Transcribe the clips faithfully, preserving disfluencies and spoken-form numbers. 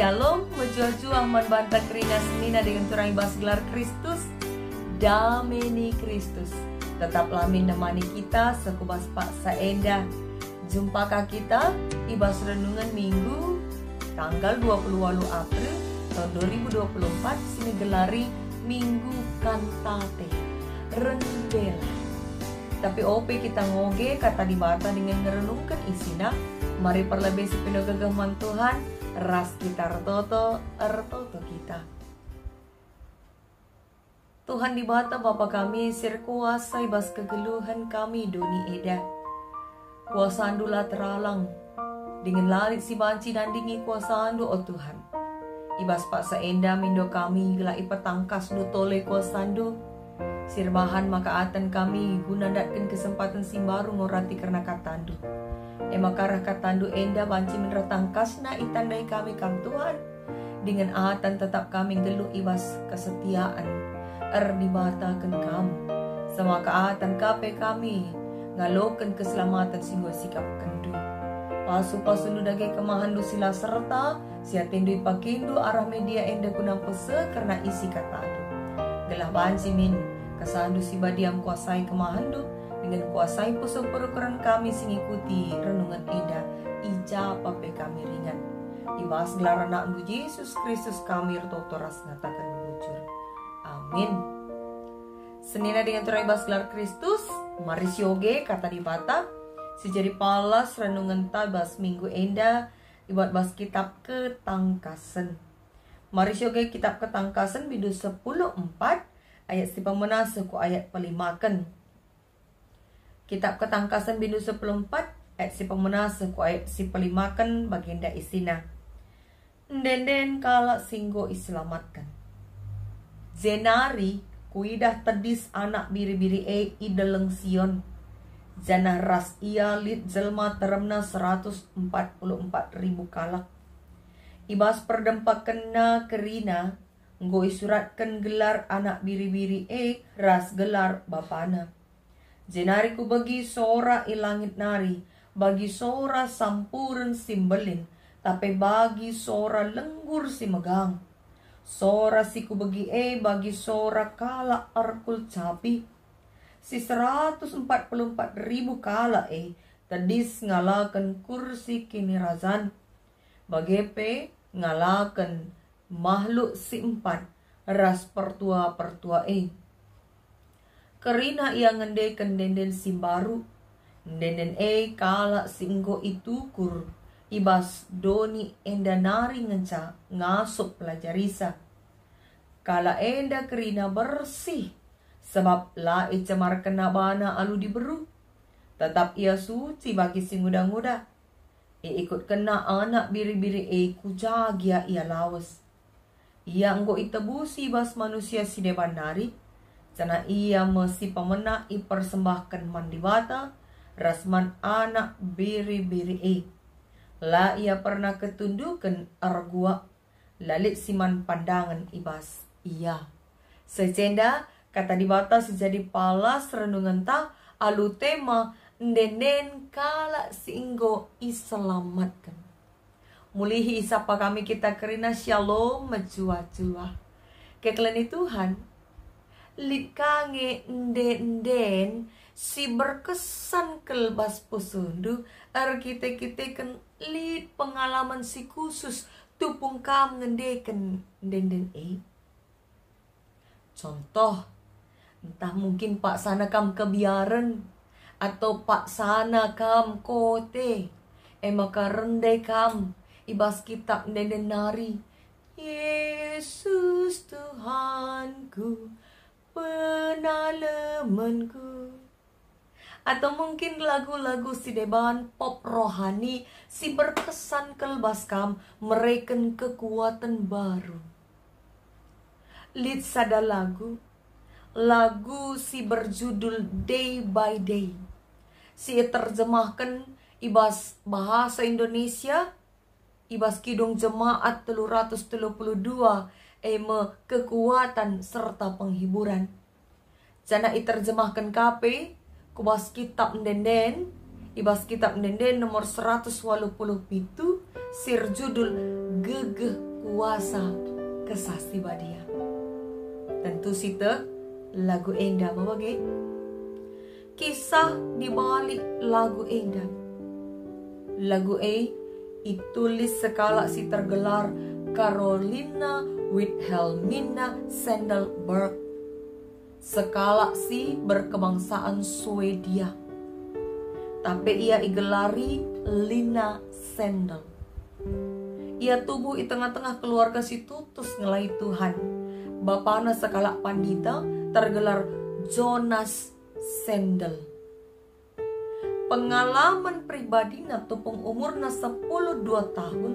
Shalom, mejuah-juah man banta kerina senina dingen turang i bas gelar Kristus. Dame ni Kristus. Tetaplah min nemani kita seh ku bas paksa enda. Jumpaka kita i bas renungen Minggu tanggal dua puluh waluh April tahun dua ribu dua puluh empat si ngegelari Minggu Kantate. Rendelah. Tapi ope kita ngoge Kata Dibata dingen ngerenungken isina, mari perlebe si penuh gegeh man Tuhan, ras kita ertoto, ertoto kita. Tuhan Dibata Bapa kami si erkuasa i bas kegeluhen kami doni eda. KuasaNdu la teralang, dingen la lit si banci nandingi kuasaNdu, o Tuhan. I bas paksa enda mindo kami gelah ipetangkasNdu tole kuasaNdu, si erbahan maka aten kami guna ndatken kesempaten si mbaru ngorati kerna KataNdu. E maka reh KataNdu enda banci min reh tangkasna itandai kami Kam, Tuhan, dingen aten tetap kami nggeluh i bas kesetiaan erdibataken Kam, semaka aten ka pe kami ngaloken keselamaten si enggo isikapkenNdu. Pasu-pasuNdu dage kemahenNdu si la serta, si atendu ipakendu arah media enda guna pese kerna isi kataNdu. Gelah banci min kesahndu si badia mkuasai kemahendu, dingen kuasai pusuh perukuren kami si ngikuti renungen enda, i ja pe kami ringan. I bas gelar AnakNdu Jesus Kristus kami ertoto ras ngataken bujur. Amin. Senina dingen turang i bas gelar Kristus, mari sioge Kata Dibata si jadi palas renungenta bas minggu enda, ibuat bas kitab Ketangkasen. Mari sioge kitab Ketangkasen bindu sepuluh empat ayat si pemena seh ku ayat pelimaken. Kitab Ketangkasen bindu sepuluh empat ayat si pemena seh ku ayat si pelimaken bagenda isina. Ende-enden kalak si enggo iselamatken. Jenari kuidah tedis Anak Biri-biri e i Deleng Sion, janah ras ia lit jelma teremna seratus empat puluh empat ribu kalak. I bas perdempakenna kerina enggo isuratken gelar Anak Biri-biri e ras gelar Bapana. Jenari kubegi sora i langit nari, bagi sora sampuren si mbelin, tape bagi sora lenggur si megang. Sora si kubegi e bagi sora kalak erkul capi. Si seratus empat puluh empat ribu kalak e tedis ngalaken kursi kinirajan, bage pe ngalaken mahluk si empat ras pertua-pertua e. Kerina ia ngendeken ende-enden si mbaru. Ende-enden e kalak si enggo itukur i bas doni enda nari ngenca ngasup pelajarisa. Kalak enda kerina bersih, sabap la icemarkenna bana alu diberu. Tetap ia suci bagi si nguda-nguda. Iikutkenna Anak Biri-biri e ku ja gia ia lawes. Ia enggo itebusi bas manusia si deban nari, janah ia me si pemena ipersembahken man Dibata ras man Anak Biri-biri e. La ia pernah ketunduken erguak, la lit si man pandangen i bas ia. Seh enda Kata Dibata si jadi palas renungenta alu tema ende-enden kalak si enggo iselamatken. Mulihi isapa kami kita kerina, Shalom, mejuah-juah. Kekelengi Tuhan, lit ka nge ende-enden si berkesan kal bas pusuhndu erkite-kiteken lit pengalaman si khusus tupung kam ngendeken ende-enden e? Contoh, ntah mungkin paksana kam kebiaren, atau paksana kam kote, e maka rende kam i bas kitab ende-enden nari, "Yesus Tuhanku, penalemenku." Atau mungkin lagu-lagu si deban pop rohani si berkesan kal bas kam mereken kekuatan baru. Lit sada lagu, lagu si berjudul Day by Day, si iterjemahken i bas bahasa Indonesia i bas Kidung Jemaat telu ratus telu puluh dua, e me kekuatan serta penghiburan. Janah iterjemahken ka pe ku bas kitab ende-enden, i bas kitab ende-enden nomor seratus waluh puluh pitu, si erjudul Gegeh kuasa Kesah Si Badia. Tentu siteh lagu enda me bage. Kisah di balik lagu enda. Lagu e itulis sekalak si tergelar Carolina Wilhelmina Sandberg, sekalak si berkebangsaan Swedia. Tapi ia igelari Lina Sandel. Ia tubuh i tengah-tengah keluarga si tutus ngelai Tuhan. Bapana sekalak pandita tergelar Jonas Sandel. Pengalaman pribadina tupung umurna sepuluh dua tahun,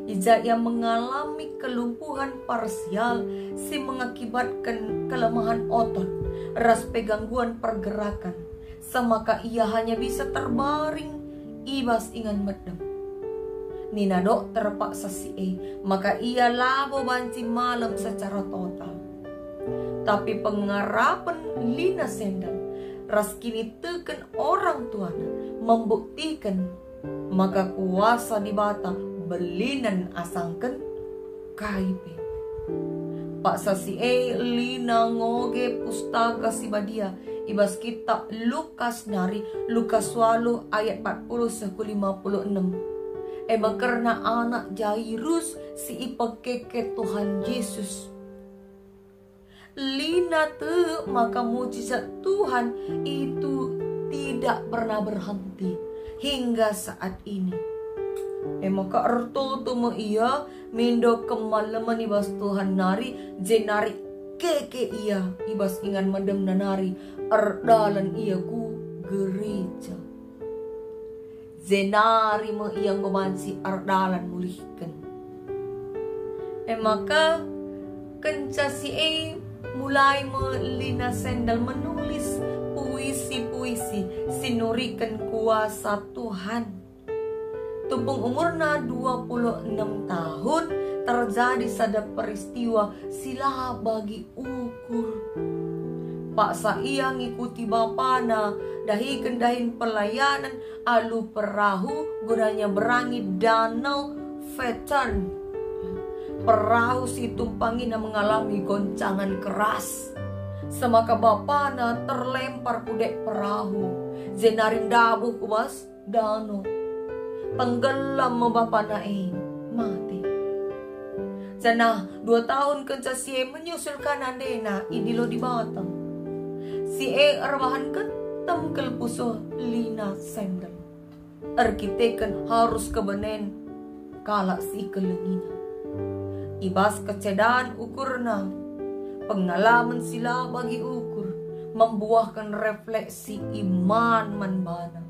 i ja ia mengalami kelumpuhan parsial si mengakibatken kelemahan otot ras pe gangguan pergerakan, semaka ia hanya bisa terbaring i bas ingan medem. Nina dokter paksa si e maka ia labo banci malem secara total. Tapi pengarapen Lina Sandel ras kiniteken orang tuana membuktiken maka kuasa Dibata belinen asangken kai pe. Paksa si e Lina ngoge Pustaka Si Badia i bas kitab Lukas nari, Lukas waluh ayat empat puluh seh ku lima puluh enem. E me kerna anak Jairus si ipekeke Tuhan Yesus. Lina tek maka mujizat Tuhan itu tidak pernah berhenti hingga saat ini. E maka ertoto me ia mindo kemalemen i bas Tuhan nari, jenari keke ia i bas ingan medemna nari, erdalan ia ku gereja. Jenari me ia enggo banci erdalan mulihken. E maka, kenca si e, mulai me Lina Sandel menulis puisi-puisi si nuriken kuasa Tuhan. Tupung umurna dua puluh enem tahun, terjadi sada peristiwa si la bagi ukur. Paksa ia ngikuti bapana dahiken dahin pelayanan alu perahu guna nyeberangi Danau Vättern. Perahu si itumpangina mengalami goncangan keras, semaka bapana terlempar ku dek perahu, jenari ndabuh ku bas dano. Tenggelam me bapana e, mate. Janah dua tahun kenca si e menyusul ka nandena idilo Dibata. Si e erbahan getem kal pusuh Lina Sandel. Erkiteken arus kebenen kalak si ikelengina. I bas kecedan ukurna, pengalamen si la bagi ukur membuahken refleksi iman man bana.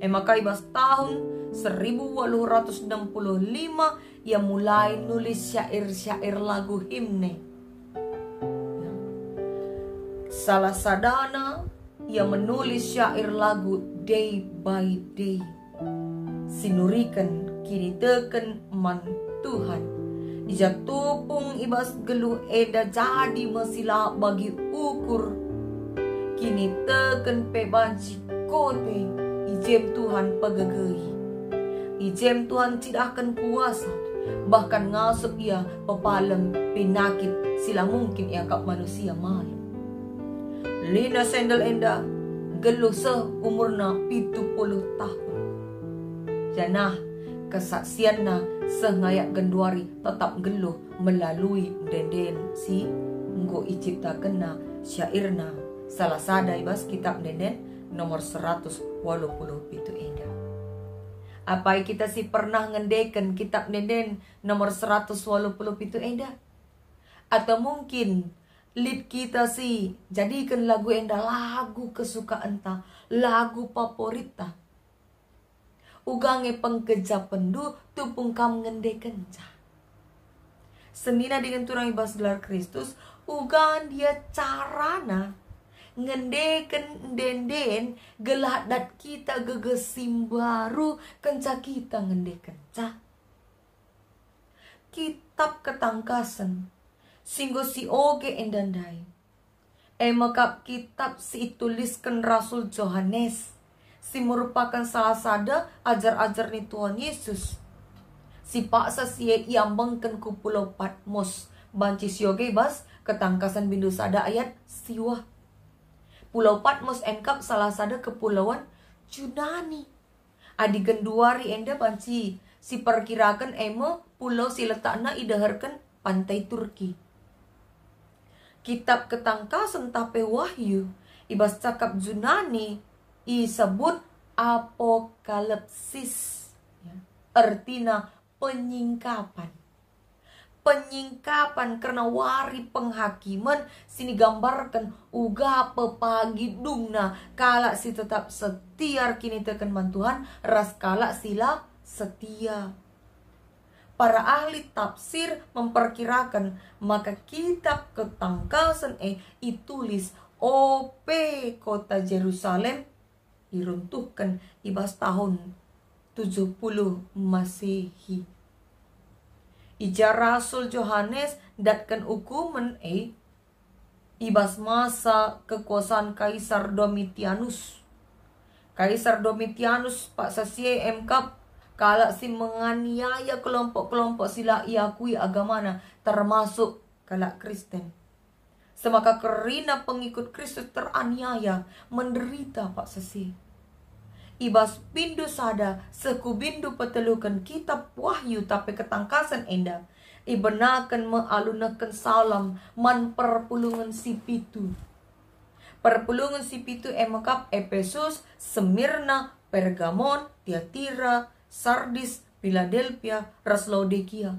E maka i bas tahun seribu waluh ratus enam puluh lima ia mulai nulis syair-syair lagu himne. Salah sadana ia menulis syair lagu Day by Day si nuriken kiniteken man Tuhan. I ja tupung i bas geluh enda jadi me si la bagi ukur. Kiniteken pe banci kote, i jem Tuhan pegegehi. I jem Tuhan cidahken kuasa, bahkan ngasup ia pepalem penakit si la mungkin iakap manusia malem. Lina Sandel enda nggeluh seh umurna pitu puluh tahun. Janah kesaksianna seh ngayak genduari tetap nggeluh melalui ende-enden si enggo iciptakenna syairna, salah sada i bas kitab ende-enden nomor seratus waluh puluh pitu enda. Apai kita si pernah ngendeken kitab ende-enden nomor seratus waluh puluh pitu enda? Atau mungkin lit kita si jadiken lagu enda lagu kesukaenta, lagu favoritta? Uga nge pengkejapenndu tupung kam ngendekenca. Senina dingen turang i bas gelar Kristus, uga ndia carana ngendeken ende-enden gelah dat kita gegeh si mbaru kenca kita ngendekenca. Kitab Ketangkasen, si enggo sioge enda ndai, e me kap kitab si itulisken Rasul Johanes, si merupaken salah sada ajar-ajar ni Tuhan Yesus. Si paksa si e iambengken ku Pulau Patmos, banci sioge bas Ketangkasen bindu sada ayat siwah. Pulau Patmos e kap salah sada kepulauan Junani. Adi genduari enda banci siperkiraken e me pulau si letakna ideherken pantai Turki. Kitab Ketangkasen ntah pe Wahyu i bas cakap Junani isebut apokalipsis, ya, ertina penyingkapan. Penyingkapan kerna wari penghakimen si nigambarken uga pepagidungna kalak si tetap setia erkiniteken man Tuhan ras kalak si la setia. Para ahli tafsir memperkiraken maka kitab Ketangkasen e itulis ope kota Jerusalem iruntuhken i bas tahun tujuh puluh Masehi. I ja Rasul Johanes ndatken ukumen e i bas masa kekuasaan Kaisar Domitianus. Kaisar Domitianus paksa si e e kap kalak si menganiaya kelompok-kelompok si la iakui agamana, termasuk kalak Kristen. Semaka kerina pengikut Kristus teraniaya, menderita paksa si e. I bas bindu sada seh ku bindu peteluken kitab Wahyu ntah pe Ketangkasen enda, ibenaken me alu nehken salam man perpulungen si pitu. Perpulungen si pitu e me kap Epesus, Semirna, Pergamon, Tiatira, Sardis, Piladelpia, ras Laodikia.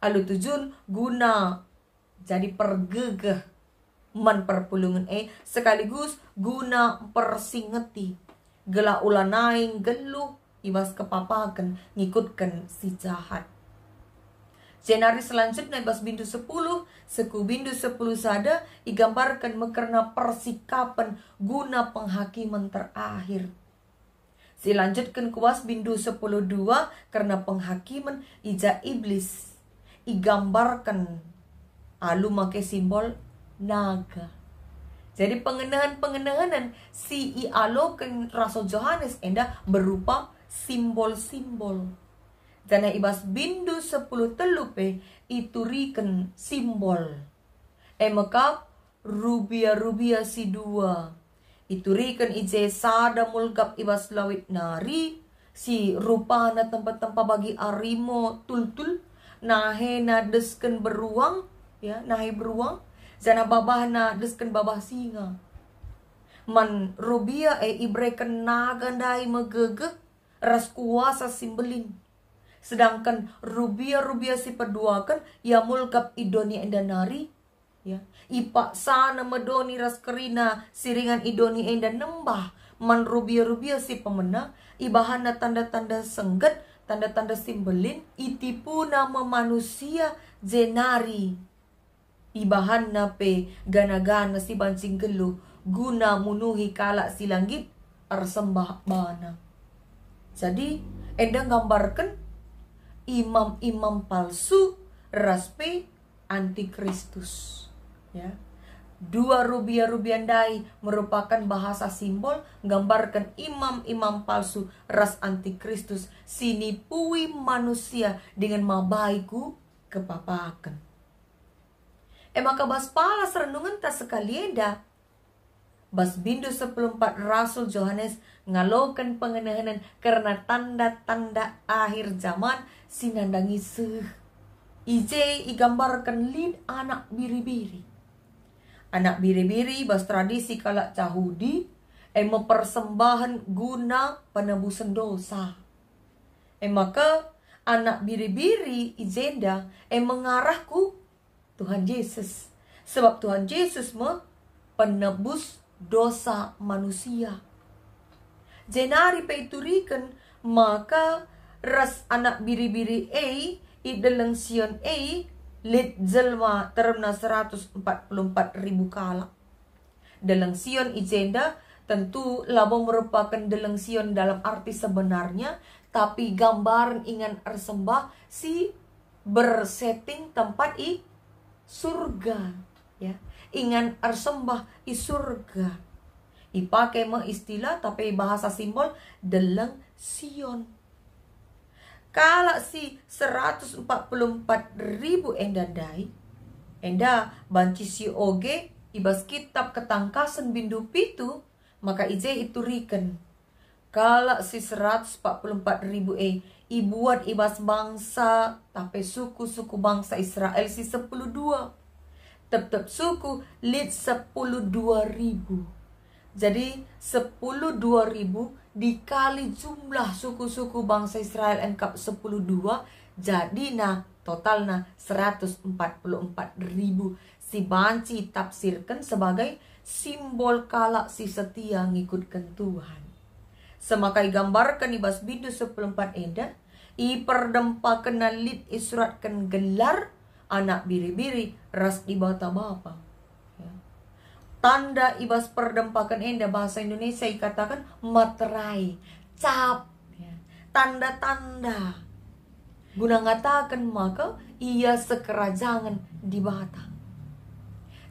Alu tujun guna jadi pergegeh man perpulungen e sekaligus guna mpersingeti, gelah ulanai nggeluh i bas kepapaken ngikutken si jahat. Jenari selanjutna i bas bindu sepuluh seh ku bindu sepuluh sada igambarken me kerna persikapen guna penghakimen terakhir. Silanjutken ku bas bindu sepuluh dua kerna penghakimen i ja Iblis igambarken alu make simbol naga. Jadi pengenehen-pengenehen si ialoken Rasul Johanes enda berupa simbol-simbol. Janah i bas bindu sepuluh telu pe ituriken simbol. E me kap rubia-rubia si dua. Ituriken i je sada mulgap i bas lawit nari, si rupana tempa-tempa bagi arimo tultul, nahena desken beruang, ya, nahe beruang, janah babahna desken babah singa. Man rubia e ibereken naga ndai megegeh ras kuasa si mbelin. Sedangken rubia-rubia si peduaken ia mulgap i doni enda nari, ya, ipaksana me doni ras kerina si ringan i doni enda nembah man rubia-rubia si pemena, ibahanna tanda-tanda sengget, tanda-tanda si mbelin, itipuna me manusia jenari ibahanna pe gana-gana si banci nggeluh guna munuhi kalak si la nggit ersembah bana. Jadi, enda nggambarken imam-imam palsu ras pe antikristus. Ya. Dua rubia-rubia ndai merupakan bahasa simbol nggambarken imam-imam palsu ras antikristus si nipui manusia dingen mabai ku kepapaken. E maka bas palas renungenta sekali enda, bas bindu sepuluh empat Rasul Johanes ngaloken pengenehenen kerna tanda-tanda akhir jaman si nandangi seh. I je igambarken lit anak biri-biri. Anak biri-biri bas tradisi kalak Jahudi, e me persembahen guna penebusen dosa. E maka anak biri-biri i jenda e mengarah ku Tuhan Jesus, sebab Tuhan Jesus me penebus dosa manusia. Jenari pe ituriken maka ras anak biri-biri e i Deleng Sion e lit jelma teremna seratus empat puluh empat ribu kalak. Deleng Sion i jenda tentu labo merupaken Deleng Sion dalam arti sebenarnya, tapi gambaren ingan ersembah si bersetting tempat i surga, ya. Ingan ersembah i surga. Ipake me istilah, tapi bahasa simbol Deleng Sion. Kalak si seratus empat puluh empat ribu enda ndai, enda banci sioge i bas Kitab Ketangkasen bindu pitu, maka i je ituriken. Kalak si seratus empat puluh empat ribu e ibuat i bas bangsa, tape suku-suku bangsa Israel si sepuluh dua. Tep-tep suku lit sepuluh dua ribu. Jadi, sepuluh dua ribu dikali jumlah suku-suku bangsa Israel engkap sepuluh dua, jadina totalna seratus empat puluh empat ribu si banci itafsirken sebagai simbol kalak si setia ngikutken Tuhan. Semaka igambarken i bas bindu sepuluh empat enda, iperdempakenna lit isuratken gelar Anak Biri-biri ras Dibata Bapa. Ya. Tanda i bas perdempaken enda bahasa Indonesia ikataken materai, cap, ya. Tanda-tanda. Guna ngataken maka ia sekerajangen Dibata.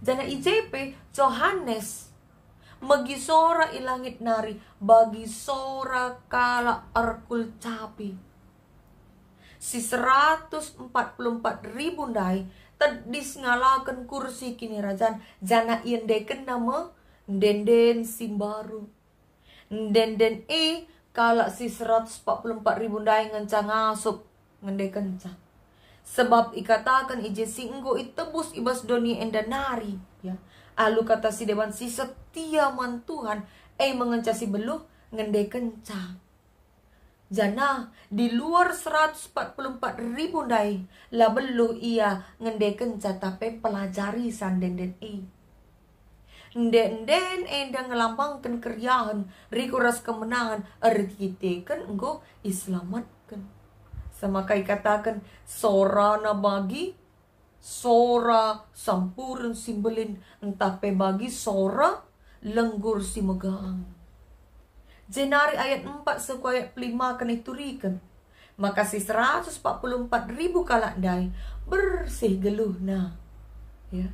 Janah i je pe Johanes megi sora i langit nari bagi sora kalak erkulcapi. Si seratus empat puluh empat ribu ndai tedis ngalaken kursi kinirajan, janah iendekenna me ende-enden si mbaru. Ende-enden e kalak si seratus empat puluh empat ribu ndai ngenca ngasup ngendekenca. Sebab ikataken i je si enggo itebus i bas doni enda nari, ya, alu kata si deban si setia man Tuhan, e me ngenca si beluh ngendekenca. Janah di luar seratus empat puluh empat ribu ndai, la beluh ia ngendekenca tape pelajari sa ende-enden e. Ende-enden enda ngelambangken keriahen, rikut ras kemenangen erkiteken enggo iselamatken. Semaka ikataken sorana bagi sora sampuren si mbelin, ntah pe bagi sora lenggur si megang. Jenari ayat empat seh ku ayat pelima kena ituriken, maka si seratus empat puluh empat ribu kalak ndai bersih geluhna. Ya.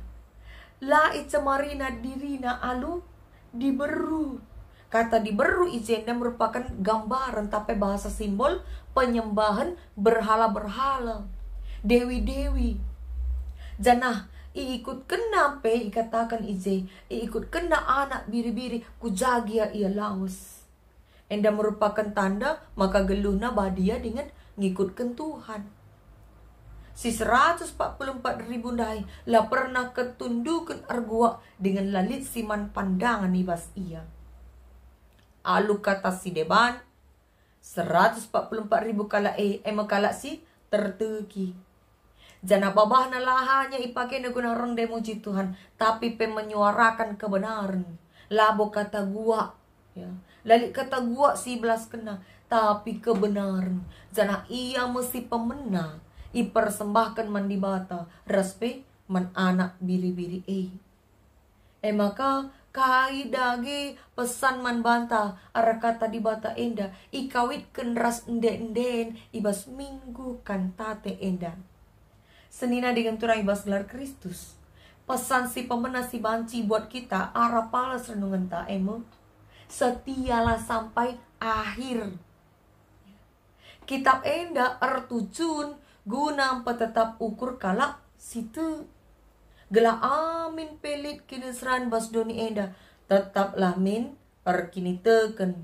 La icemarina dirina alu diberu. Kata diberu i jenda merupaken gambaren tape bahasa simbol penyembahen berhala-berhala, dewi-dewi. Janah iikutkenna pe ikataken i je, iikutkenna Anak Biri-biri ku ja gia ia lawes. Enda merupaken tanda maka geluhna badia dingen ngikutken Tuhan. Si seratus empat puluh empat ribu ndai la pernah ketunduken erguak dingen la lit si man pandangen i bas ia. Alu kata si deban, seratus empat puluh empat ribu kalak e, e me kalak si terteki. Janah babahna la hanya ipakena guna rende muji Tuhan, tapi pe menyuarakan kebenaren. Labo kata guak, ya. La lit kata guak si ibelaskenna, tapi kebenaren. Janah ia me si pemena ipersembahken man Dibata ras pe man Anak Biri-biri e. E maka, kai dage pesan man banta arah kata Dibata enda ikawitken ras ende-enden i bas Minggu Kantate enda? Senina dingen turang i bas gelar Kristus, pesan si pemena si banci buat kita arah pales renungenta e me, setialah sampai akhir. Kitab enda ertujun guna mpetetap ukur kalak si tek. Gelah amin pe lit kiniseran bas doni enda, tetaplah min erkiniteken.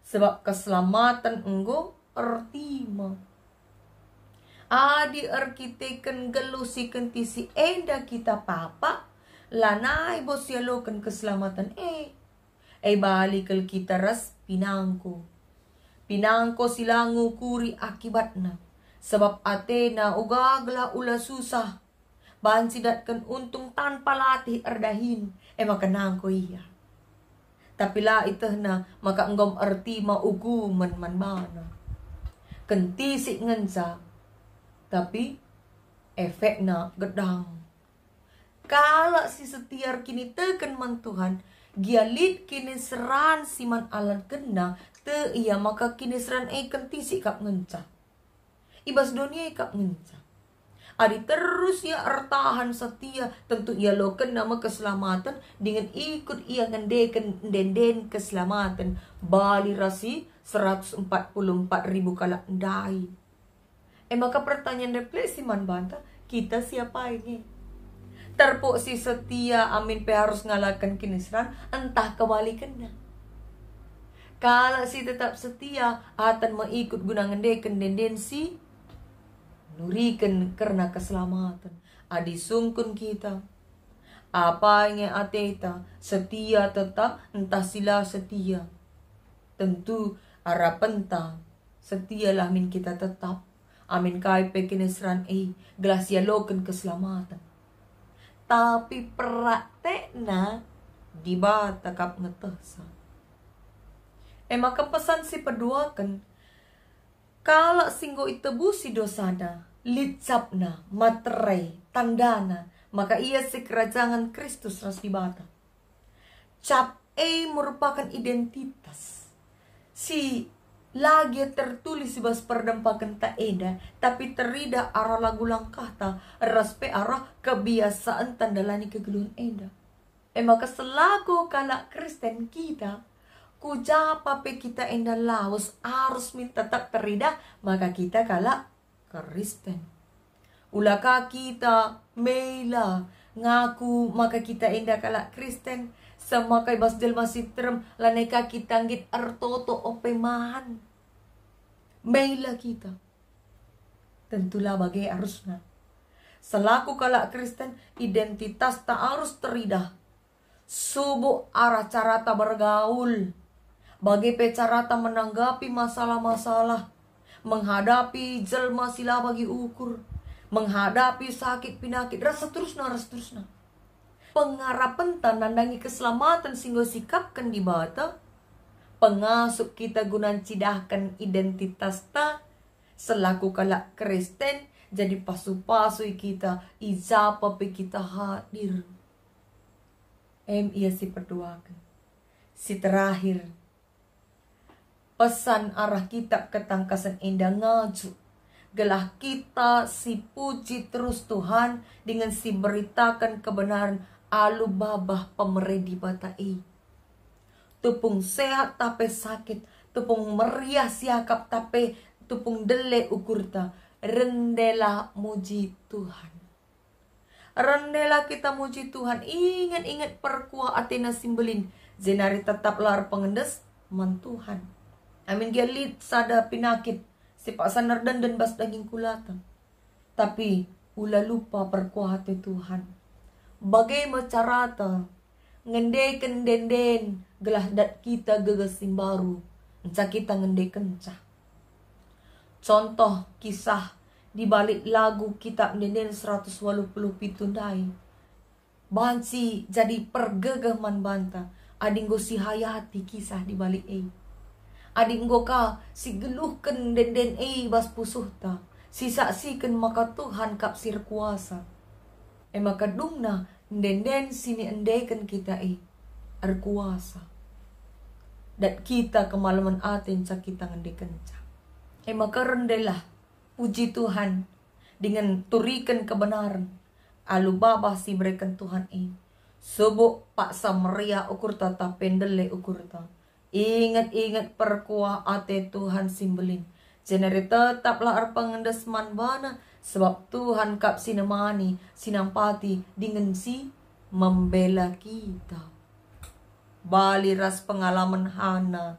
Sebab keselamaten enggo ertima. Adi erkiteken geluh si kentisik enda kita papak, lanai bo sialoken keselamaten e. E bali kal kita ras pinangko. Pinangko si la ngukuri akibatna, sabap atena uga gelah ula susah. Banci datken untung tanpa latih erdahin, e maka nangko ia. Tapi la itehna maka enggom ertima ukumen man bana. Kentisik ngenca, tapi efekna gedang. Kalak si setia erkiniteken man Tuhan, gia lit kiniseran si man alankenna, tek ia maka kiniseran e kentisik kap ngenca. I bas doni e kap ngenca. Adi terus ia ertahan setia, tentu ialokenna me keselamaten, dingen ikut ia ngendeken ende-enden keselamaten, bali ras si seratus empat puluh empat ribu kalak ndai. E maka pertanyaan refleksi man banta, kita siapa nge? Terpuk si setia amin pe harus ngalaken kiniseran, ntah kebalikenna? Kalak si tetap setia aten me ikut guna ngendeken ende-enden si nuriken kerna keselamaten. Adi sungkun kita, apa nge ateta, setia tetap ntah si la setia, tentu arapenta setialah min kita tetap. Amin kai pe kiniseran e gelah sialoken keselamaten. Tapi praktekna Dibata kap ngetehsa. E maka pesan si peduaken, kalak si enggo itebusi dosana, lit capna, materai, tandana, maka ia sikerajangen Kristus ras Dibata. Cap e merupaken identitas si la gia tertulis i bas perdempakenta enda, tapi teridah arah lagu langkahta ras pe arah kebiasaenta ndalani kegeluhen enda. E maka selaku kalak Kristen kita, ku japa pe kita enda lawes arus min tetap teridah maka kita kalak Kristen. Ula ka kita mela ngaku maka kita enda kalak Kristen, semaka i bas jelma si nterem lanai ka kita nggit ertoto ope man. Mela kita. Tentu la bage arusna. Selaku kalak Kristen, identitasta arus teridah. Subuk arah carata bergaul, bage pe carata menanggapi masalah-masalah, menghadapi jelma si la bagi ukur, menghadapi sakit pinakit, ras seterusna, ras seterusna. Pengarapenta nandangi keselamaten si enggo sikapken Dibata, pengasup kita guna ncidahken identitasta selaku kalak Kristen, jadi pasu-pasui kita i japa pe kita hadir. Em ia si peduaken. Si terakhir, pesan arah kitab ketangkasen enda ngaju, gelah kita si puji terus Tuhan dingen si beritaken kebenaran alu babah pemere Dibata e. Tupung sehat tape sakit, tupung meriah siakap tape tupung dele ukurta, rendelah muji Tuhan. Rendela kita muji Tuhan, inget-inget perkuah atena si mbelin, jenari tetaplah erpengendes man Tuhan. Amin gia lit sada pinakit si paksa nerdenden bas daging kulata. Tapi ula lupa perkuah ate Tuhan. Bage me carata ngendeken ende-enden gelah dat kita gegeh si mbaru, enca kita ngendekenca. Contoh kisah di balik lagu kitab ende-enden seratus waluh puluh pitu ndai banci jadi pergegeh man banta adi enggo sihayati kisah di balik e. Adi enggo ka sigeluhken ende-enden e bas pusuhta, sisaksiken maka Tuhan kap si erkuasa. E maka dungna ende-enden si niendeken kita e erkuasa. Dat kita kemalemen ate enca kita ngendekenca. E maka rendelah, puji Tuhan, dingen turiken kebenaren alu babah si ibereken Tuhan e. Subuk paksa meriah ukurta tape ndele ukurta. Inget-inget perkuah ate Tuhan si mbelin, jenari tetaplah erpengendes man baNa, sebab Tuhan kap si nemani, si nampati, dingen si membela kita. Bali ras pengalamen Hana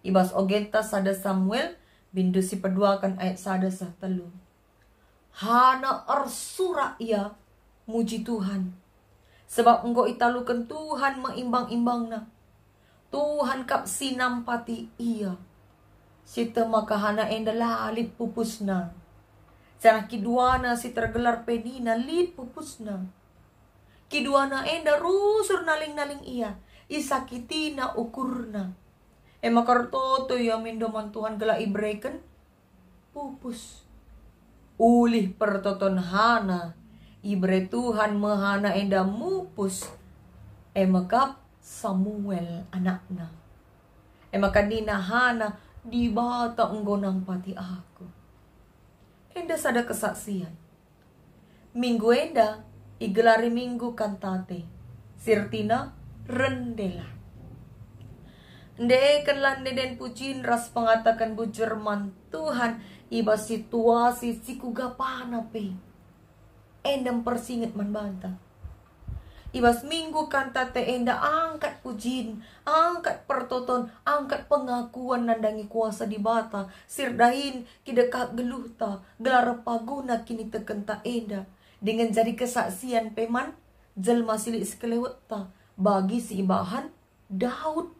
i bas ogenta sada Samuel, bindu si peduaken ayat sada seh telu. Hana ersurak ia muji Tuhan, sebab enggo italuken Tuhan me imbang-imbangna. Tuhan kap si nampati ia. Sieteh maka Hana enda la lit pupusna. Janah kiduana si tergelar Penina lit pupusna. Kiduana enda rusur naling-naling ia, isakitina ukurna. E maka ertoto ia mindo man Tuhan gelah ibereken pupus. Ulih pertoton Hana, ibere Tuhan me Hana enda mupus, e mekap Samuel anakna. E maka nina Hana, "Dibata enggo nampati aku." Enda sada kesaksian. Minggu enda igelari Minggu Kantate, si ertina rendelah. Ndekenlah ende-enden pujin ras pengataken bujur man Tuhan i bas situasi si kuga pana pe. Enda mpersinget man banta. I bas minggu kantate enda angkat pujin, angkat pertoton, angkat pengakuan nandangi kuasa Dibata, si erdahin kidekah geluhta, gelar paguna kinitekenta enda, dingen jadi kesaksian pe man jelma si lit sekelewetta, bagi si ibahan Daud.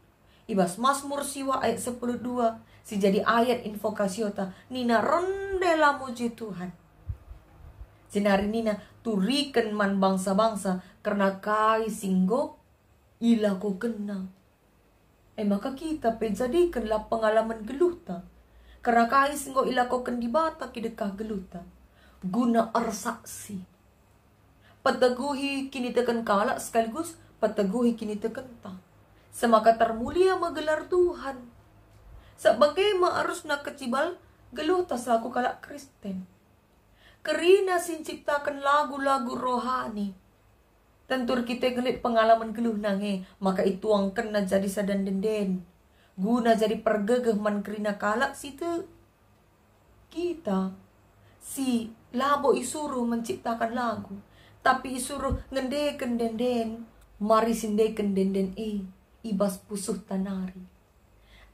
I bas Masmur siwa ayat sepuluh dua, si jadi ayat invokasiota, nina, "Rende la muji Tuhan." Jenari nina, "Turiken man bangsa-bangsa kerna kai si enggo ilakokenNa." E maka kita pe jadikenlah pengalaman geluhta kerna kai si enggo ilakoken Dibata kidekah geluhta, guna ersaksi. Peteguhi kiniteken kalak sekaligus peteguhi kinitekenta. Semaka termulia me gelar Tuhan. Sabage me arusna kecibal geluhta selaku kalak Kristen. Kerina si nciptaken lagu-lagu rohani. Tentu erkiteken lit pengalaman geluhna nge, maka ituangkenna jadi sada ende-enden, guna jadi pergegeh man kerina kalak si tek. Kita si labo isuruh menciptakan lagu, tapi isuruh ngendeken ende-enden. Mari si endeken ende-enden e i bas pusuhta nari.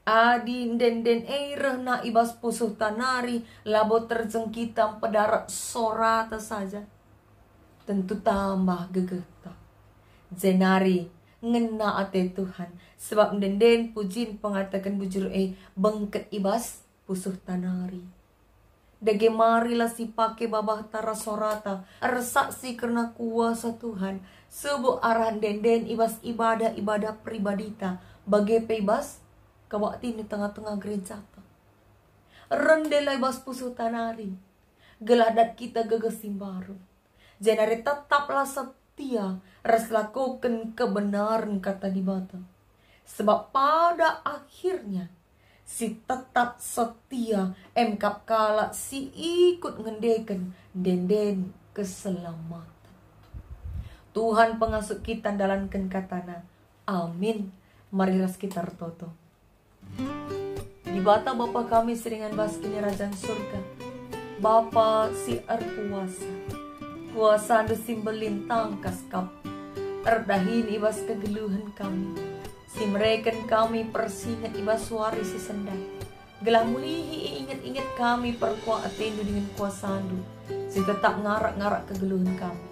Adi ende-enden e rehna i bas pusuhta nari, labo terjeng kita mpedarat sorata saja, tentu tambah gegehta. Jenari ngena ate Tuhan, sebab ende-enden pujin pengataken bujur e bengket i bas pusuhta nari. Dage marilah sipake babahta ras sorata ersaksi kerna kuasa Tuhan, subuk arah ende-enden i bas ibadah-ibadah pribadita, bage pe i bas kebaktin i tengah-tengah gerejata. Rendelah i bas pusuhta nari, gelah dat kita gegeh si mbaru. Jenari tetaplah setia ras lakoken kebenaren Kata Dibata. Sebab pada akhirnya, si tetap setia emkap kalak si ikut ngendeken ende-enden keselamaten. Tuhan pengasup kita ndalanken katana. Amin. Mari ras kita ertoto. Dibata Bapa kami si ringan bas Kinirajan Surga, Bapa si erkuasa, kuasaNdu si mbelin tangkas kap erdahin i bas kegeluhen kami, si mereken kami persinget i bas wari si sendah, gelah mulihi iinget-inget kami perkuah ateNdu dingen kuasaNdu, si tetap ngarak-ngarak kegeluhen kami.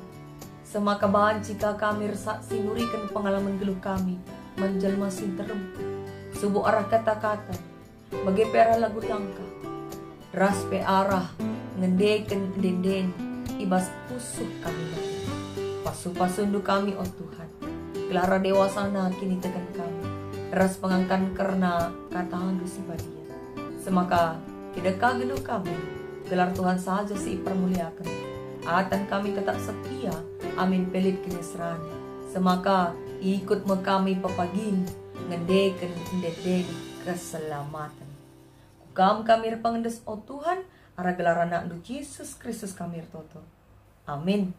Semaka banci ka kami ersaksi nuriken pengalaman geluh kami man jelma si nterem, subuk arah kata-kata, bage pe arah lagu langkah, ras pe arah ngendeken ende-enden i bas pusuh kami nari. Pasu-pasuNdu kami, o Tuhan, gelah dewasana kiniteken kami, ras pengangkan kerna kataNdu si badia. Semaka kidekah geluh kami, gelar Tuhan saja si ipermuliaken. Atan kami tetap setia, amin pe lit kiniseran. Semaka ikut me kami pepagin ngendeken ende-enden keselamaten. Ku Kam kami erpengendes, o Tuhan, arah gelar AnakNdu Jesus Kristus kami ertoto. Amin.